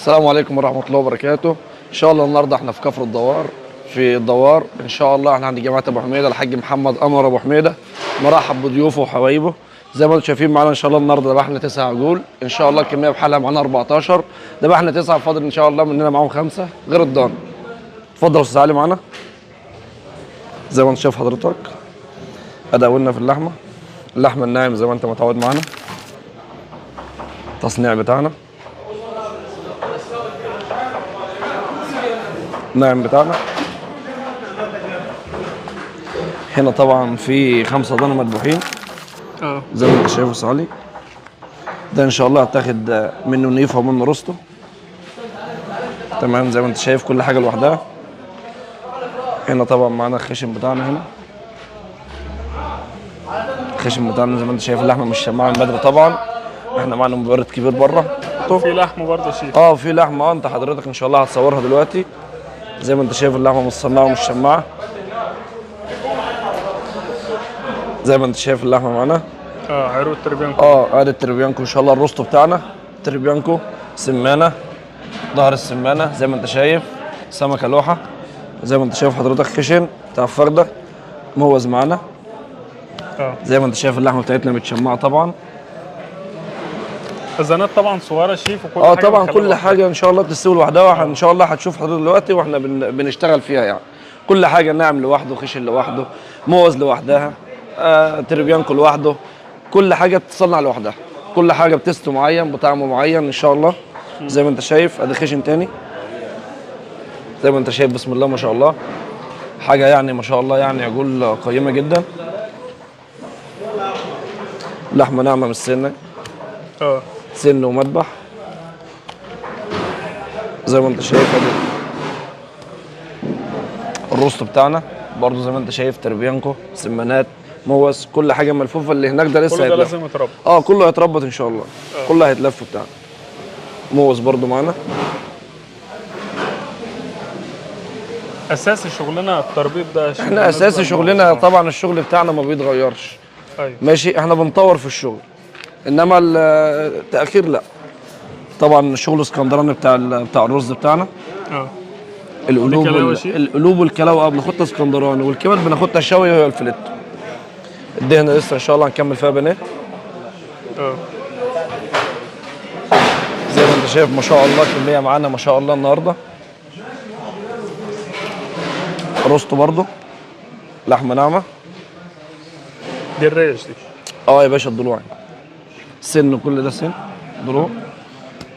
السلام عليكم ورحمة الله وبركاته. إن شاء الله النهارده احنا في كفر الدوار، في الدوار إن شاء الله. احنا عند جماعة أبو حميدة، الحاج محمد قمر أبو حميدة. مرحب بضيوفه وحبايبه. زي ما انتم شايفين معانا إن شاء الله النهارده ذبحنا 9 عجول، إن شاء الله الكمية بحالها معانا 14، ذبحنا 9، فاضل إن شاء الله مننا معاهم 5 غير الضان. اتفضل يا أستاذ علي معانا. زي ما انت شايف حضرتك أداولنا في اللحمة، اللحمة الناعم زي ما انت متعود معانا، التصنيع بتاعنا الناعم بتاعنا. هنا طبعا في 5 ضان مذبوحين زي ما انت شايف يا أستاذ علي. ده ان شاء الله هتاخد منه نيفه ومنه رستو. تمام، زي ما انت شايف كل حاجة لوحدها. هنا طبعا معانا الخشن بتاعنا، هنا الخشن بتاعنا زي ما انت شايف اللحمة مش شماعة من بدري. طبعا احنا معانا مبرد كبير بره. في لحمه برضه شيف. في لحمه، انت حضرتك ان شاء الله هتصورها دلوقتي. زي ما انت شايف اللحمة متصنعه ومش شماعة. زي ما انت شايف اللحمة معانا. عروق التربيانكو. ادي التربيانكو ان شاء الله، الروستو بتاعنا تربيانكو، سمانه، ظهر السمانه زي ما انت شايف، سمكة لوحة زي ما انت شايف حضرتك، خشن بتاع الفرده موز معانا. زي ما انت شايف اللحمة بتاعتنا متشمعه طبعا. خزانات طبعا صغيرة شيف، وكل حاجة طبعا بنخليها كل لوحدها. حاجة ان شاء الله بتستوي لوحدها، واحنا ان شاء الله هتشوف حضرتك دلوقتي واحنا بنشتغل فيها يعني. كل حاجة ناعم لوحده، خشن لوحده، موز لوحدها، تربيانكو لوحده، كل حاجة بتتصنع لوحدها، كل حاجة ب taste معين بطعم معين ان شاء الله. زي ما انت شايف ادي خشن تاني زي ما انت شايف، بسم الله ما شاء الله، حاجة يعني ما شاء الله يعني عجول قيمة جدا. لحمه ناعمة من السنة، سن ومذبح زي ما انت شايف. ادي الروست بتاعنا برضو زي ما انت شايف، تربيانكو، سمانات، موز، كل حاجة ملفوفه. اللي هناك ده لسه كل ده هيتلف. لازم يتربى. كله هيتربط ان شاء الله، كله هيتلف بتاعنا. موز برضو معانا. اساسي شغلنا التربيط ده. احنا اساسي شغلنا طبعا الشغل بتاعنا ما بيتغيرش. ايوه ماشي، احنا بنطور في الشغل، انما التاخير لا. طبعا الشغل اسكندراني بتاع الرز بتاعنا. القلوب القلوب والكلاوي بناخدها اسكندراني، والكبد بناخدها شوي وهي الفليتو. الدهنه لسه ان شاء الله هنكمل فيها بانيه. زي ما انت شايف ما شاء الله كمية معانا ما شاء الله النهارده. روستو برضو، لحمه ناعمة. دي الريش دي. يا باشا الضلوع سن، كل ده سن ضلوع،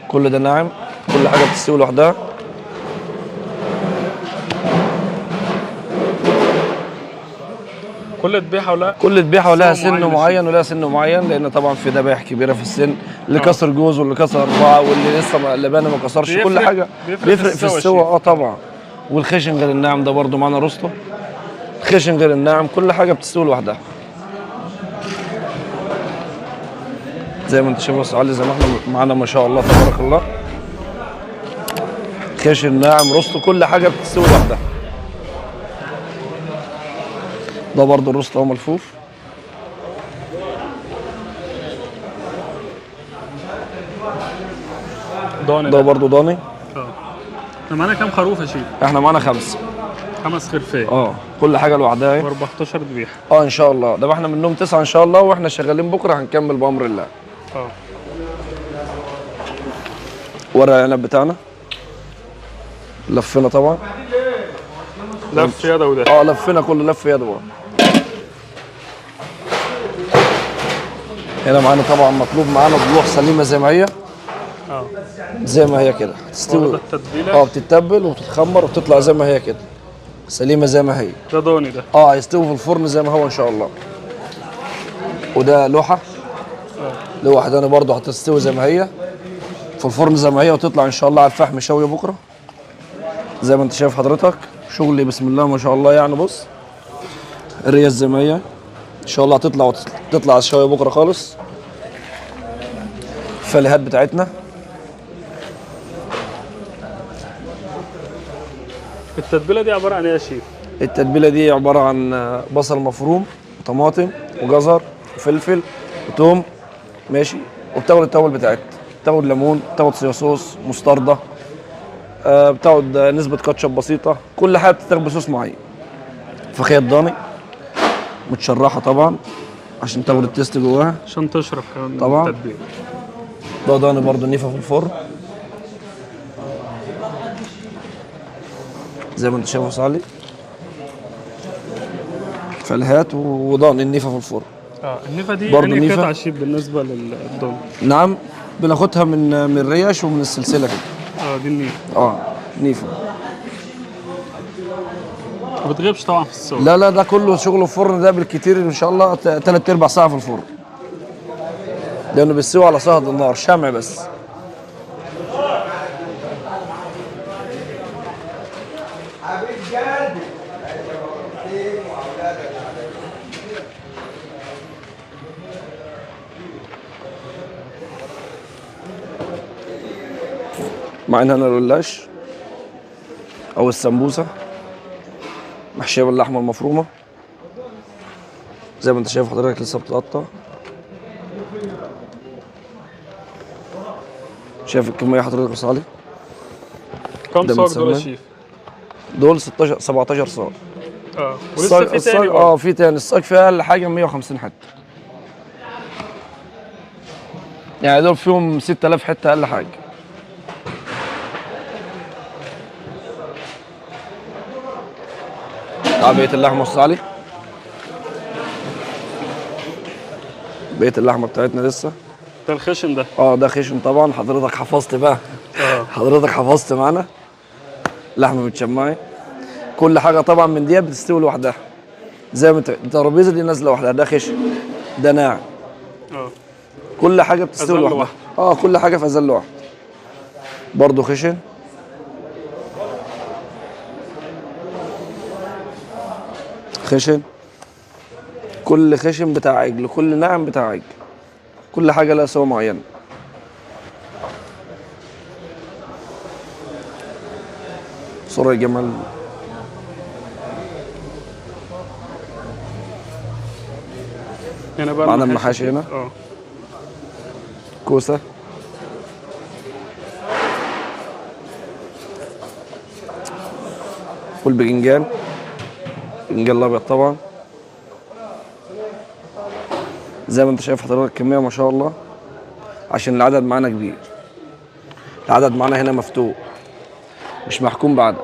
كل ده ناعم، كل حاجة بتستوي لوحدها. كل ذبيحة ولا كل ذبيحة ولها سن سن معين ولها سن معين، لان طبعا في ذبايح كبيرة في السن، اللي كسر جوز واللي كسر 4 واللي لسه اللبانه ما كسرش، كل حاجة بيفرق في السوى. طبعا. والخشن غير الناعم ده برضو معانا روستو، خشن غير الناعم، كل حاجة بتستوي لوحدها. زي ما انت شايف يا استاذ علي، زي ما احنا معانا ما شاء الله تبارك الله، خشن ناعم روستو، كل حاجة بتستوي لوحدها. ده برضو الروست اهو ملفوف. ضاني ده برضو ضاني. احنا معانا كام خروف يا شيف؟ احنا معانا 5. 5 خرفان. كل حاجة لوحدها اهي. و14 ذبيحة. ان شاء الله. ده احنا منهم 9 ان شاء الله، واحنا شغالين بكره هنكمل بامر الله. ورق العنب بتاعنا لفينا طبعا. لف يدوي ده. لفينا كله لف يدوي. هنا معانا طبعا مطلوب معانا ضلوع سليمة زي ما هي. زي ما هي كده تستوي. بتتبل وبتتخمر وبتطلع زي ما هي كده، سليمة زي ما هي. ده ضاني ده. هيستوي في الفرن زي ما هو ان شاء الله. وده لوحة. لوحة ده برضه هتستوي زي ما هي في الفرن زي ما هي، وتطلع ان شاء الله على الفحم شوي بكره. زي ما انت شايف حضرتك شغلي بسم الله ما شاء الله يعني. بص الريش زي ما هي ان شاء الله هتطلع، وتطلع على الشوي بكره خالص. الفليهات بتاعتنا. التتبيله دي عبارة عن ايه يا شيف؟ التتبيله دي عبارة عن بصل مفروم وطماطم وجزر وفلفل وتوم، ماشي، وبتاكل التوابل بتاعتها. بتاخد ليمون، بتاخد صويا صوص، مستردة، بتاخد نسبه كاتشب بسيطة، كل حاجة بتتاخد بصوص معين. فخيه ضاني متشرحه طبعا عشان تاخد ال taste جواها، عشان تشرب كمان طبعا. التتبيله. ده ضاني برضو نيفه في الفرن زي ما انت شايف يا أستاذ علي، فلهات وضاني النيفه في الفرن. النيفه دي برضو يعني نيفة. قطعه شيف بالنسبة للضاني؟ نعم، بناخدها من الريش ومن السلسلة كده. دي النيفه. نيفه. ما بتغيبش طبعا في السوق. لا لا، ده كله شغل الفرن، ده بالكتير ان شاء الله 3/4 ساعة في الفرن، لانه بيستوي على صهد النار، شمع بس. معانا هنا القلاش او السمبوسه محشيه باللحمه المفرومه زي ما انت شايف حضرتك، لسه بتقطع. شايف الكمية حضرتك يا صالح؟ كم ده صاج دول يا متسمن. شيف؟ دول 16 17 صاج. ولسه في تاني برضه. في تاني. الصاج فيها اقل حاجة 150 حتة، يعني دول فيهم 6000 حتة اقل حاجة. بقية اللحمة يا استاذ علي، بقية اللحمة بتاعتنا لسه. ده الخشن ده. ده خشن طبعا، حضرتك حفظت بقى. حضرتك حفظت معانا. لحمه متشمعه، كل حاجة طبعا من دي بتستوي لوحدها، زي ما انت الترابيزة دي نازله لوحدها، ده خشن، ده ناعم. كل حاجة بتستوي أزل لوحدها. كل حاجة في ازل لوحدها. برضه خشن. خشن، كل خشن بتاع عجل، كل ناعم بتاع عجل، كل حاجة لها سوا معينة. صورة يا جمال. هنا بقى معانا المحاشي هنا. كوسة، والباذنجان، الباذنجان الابيض طبعا. زي ما انت شايف حضرتك الكمية ما شاء الله، عشان العدد معانا كبير. العدد معانا هنا مفتوح، مش محكوم بعدد.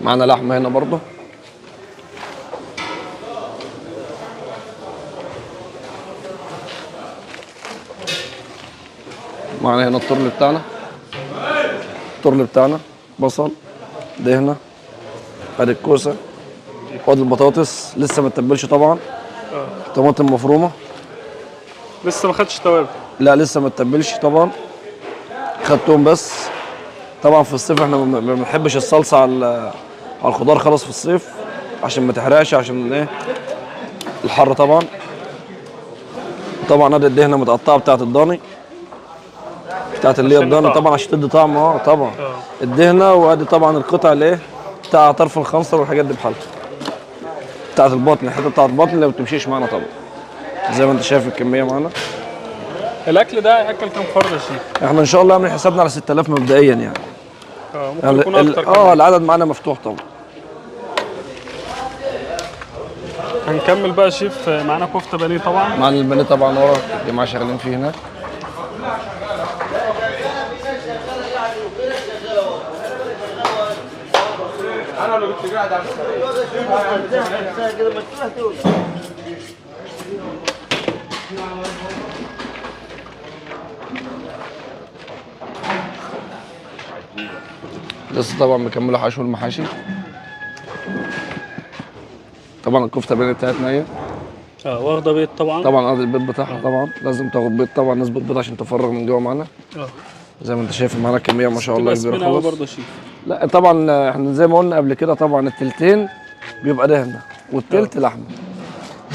معانا لحمة هنا برضه. معانا هنا الطرل بتاعنا، الطرل بتاعنا بصل، دهنة، ادي الكوسة، وادي البطاطس لسه ما اتبلش طبعا. طماطم مفرومة لسه ما خدش توابل. لا لسه ما اتبلش طبعا، خدتهم بس. طبعا في الصيف احنا ما بنحبش الصلصة على الخضار خالص في الصيف، عشان ما تحرقش، عشان ايه الحر طبعا. طبعا ادي الدهنه متقطعه بتاعت الضاني، بتاعت اللي هي الضاني طبعا عشان تدي طعم. طبعا الدهنه، وادي طبعا القطع اللي ايه بتاع طرف الخنصر والحاجات دي بحالها، بتاعت البطن، الحتة بتاعت البطن اللي ما بتمشيش معانا طبعا. زي ما انت شايف الكمية معانا. الاكل ده هياكل كام فرد يا شيخ؟ احنا ان شاء الله عاملين حسابنا على 6000 مبدئيا يعني. ممكن يكون اكتر كمان. العدد معانا مفتوح طبعا. هنكمل بقى يا شيف. معانا كفته بانيه طبعا. معانا البانيه طبعا ورا الجماعة شغالين فيه هناك. لسه طبعا مكملة حشو المحاشي. طبعا الكفتة البانيه بتاعتنا اهي. واخده بيض طبعا. طبعا ادي البيض بتاعها طبعا، لازم تاخد بيض طبعا، نسبه بيض عشان تفرغ من جوه معانا. زي ما انت شايف معانا كمية ما شاء الله كبيرة خالص. برضه شيف. لا طبعا احنا زي ما قلنا قبل كده طبعا التلتين بيبقى دهنه والتلت لحمه.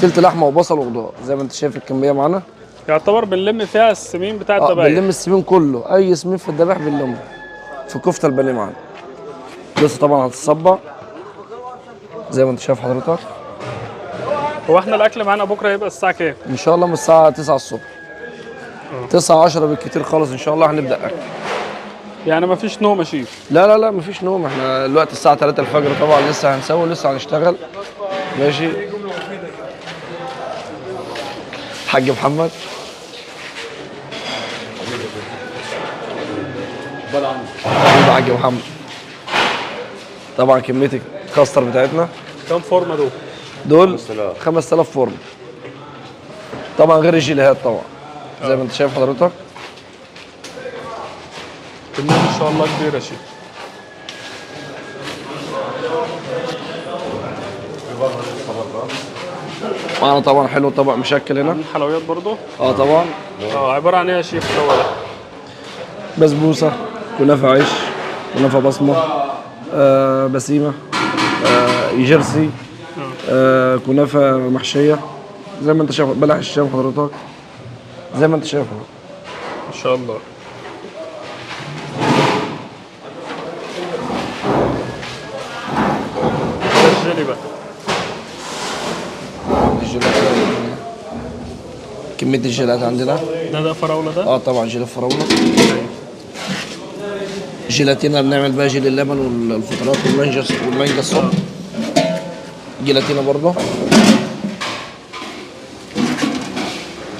تلت لحمه وبصل وخضار، زي ما انت شايف الكمية معانا. يعتبر بنلم فيها السمين بتاع الذبايح. بنلم السمين كله، اي سمين في الذبائح بنلمه في كفته البانيه معانا. لسه طبعا هتتصبع زي ما انت شايف حضرتك. هو احنا الاكل معانا بكره هيبقى الساعة كام؟ ان شاء الله من الساعة 9 الصبح، 9 10 بالكتير خالص ان شاء الله هنبدا اكل. يعني مفيش نوم يا شيف؟ لا لا لا مفيش نوم، احنا الوقت الساعة 3 الفجر طبعا، لسه هنسوي لسه هنشتغل. ماشي حاج محمد. حبيبي حاج محمد. طبعا كمية الكاستر بتاعتنا كام فورمه دول؟ دول 5000 فورمه، طبعا غير الجيليهات طبعا زي ما انت شايف حضرتك. كمية ما شاء الله كبيرة يا شيف. معانا طبعا حلو طبق مشكل هنا. حلويات برضو؟ طبعا. عبارة عن ايه يا شيف هو ده؟ بسبوسه، كنافه عيش، كنافه بصمة، بسيمه، جيرسي، كنافه محشيه زي ما انت شايف، بلح الشام حضرتك زي ما انت شايف. ان شاء الله. ده الجيلي بقى. الجيلات، كمية الجيلات عندنا. ده فراوله ده؟ طبعا جيلي فراوله. جيلاتينا بنعمل بقى جيلي اللبن والفطرات والمانجا الصبح. جيلاتينا برضه.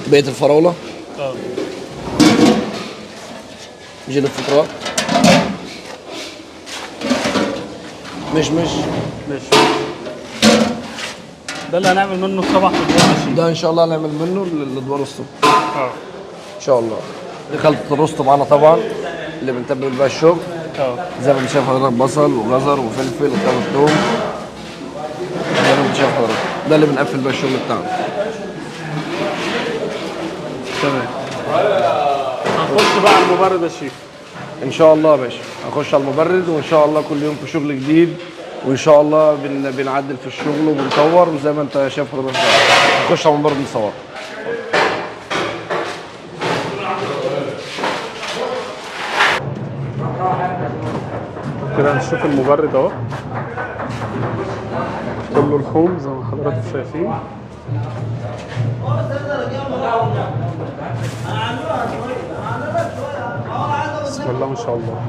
بقية الفراولة. جيلي الفطرات. مشمش. ماشي. ده اللي هنعمل منه الصبح في الدوار. ده ان شاء الله هنعمل منه الادوار الصبح. ان شاء الله. دي خلطة الرز معانا طبعا اللي بنتبل بيها الشغل. زي ما انت شايف حضرتك بصل وجزر وفلفل وطماطم ثوم زي ما انت شايف حضرتك، ده اللي بنقفل بيه الشغل بتاعنا. تمام. هنخش بقى على المبرد يا شيف. ان شاء الله يا باشا هنخش على المبرد، وان شاء الله كل يوم في شغل جديد، وان شاء الله بنعدل في الشغل وبنطور، وزي ما انت شايف حضرتك هنخش على المبرد نصور. كده هنشوف المبرد اهو، كله لحوم زي ما حضراتكم شايفين. بسم الله ما شاء الله.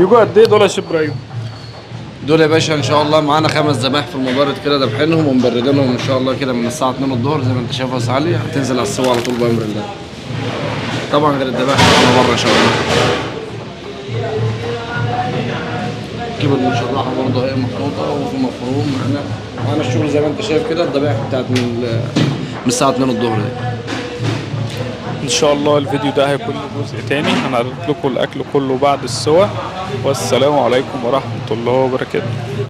يجوا قد ايه دول يا شيف ابراهيم؟ دول يا باشا ان شاء الله معانا 5 ذبائح في المبرد كده، ذابحينهم ومبردينهم ان شاء الله كده من الساعة 2 الظهر زي ما انت شايف يا استاذ علي، هتنزل على السوا على طول بامر الله. طبعا غير الذبائح اللي بره ان شاء الله. كبد مشرحه برضه هي محطوطة وفي مفروم. معانا الشغل زي ما انت شايف كده، الذبائح بتاعت من الساعة 2 الظهر دي. ان شاء الله الفيديو ده هيكون له جزء تاني، هنعرض لكم الاكل كله بعد السوا. والسلام عليكم ورحمة الله وبركاته.